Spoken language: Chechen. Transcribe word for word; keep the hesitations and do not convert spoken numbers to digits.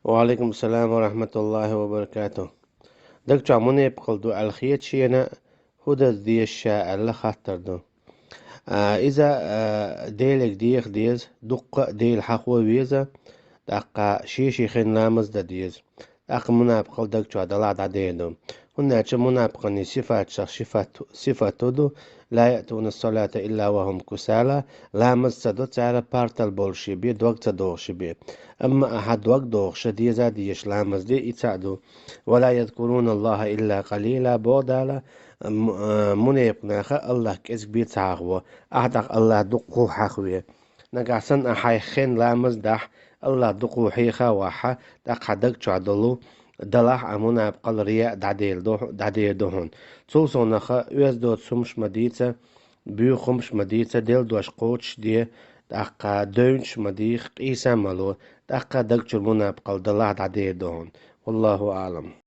وعليكم السلام ورحمة الله وبركاته. Даг чохь мунепакъал ду аьлла хета шена, хӀун дан деза ша аьлла хаттар ду. А, иза, а, Деле деха деза, дуккха а Дела хьахо веза, тӀаккха шен-шен хенахь ламаз дан деза. ТӀаккха мунепакъал даг чохь далахь дӀадер ду. ХӀунда аьлча мунепакъийн сифатех сифат, сифат хӀун ду: لا يأتون الصلاة إلا وهم كسالى, ламаз ца до цара партал болуш бен, дог ца дохуш бен. Амма ахьа дог дохуш деза дезаш ламаз де, и цхьаъ ду. ولا يذكرون الله إلا قليلا, боху Дала, м-, а, мунепакъ наха АллахӀ кӀезиг бен ца хьахаво, ахьа тӀаккха АллахӀ дуккха хьахаве. Нагахь санна ахьа хенахь ламаз дахь, АллахӀ дуккха хьеха а вахь, тӀаккха хьан даг чохь долу далахь а мунепакъал, рияъ дӀадер ду, дӀадер ду хьуна. Цул совнаха оьзда доцу хӀумаш ма дийца, боьха хӀумаш ма дийца, делла дош кхочушде, тӀаккха девнаш ма дийха, къийса ма ло, тӀаккха даг чуьра мунепакъал далахь дӀадер ду хьуна. والله أعلم.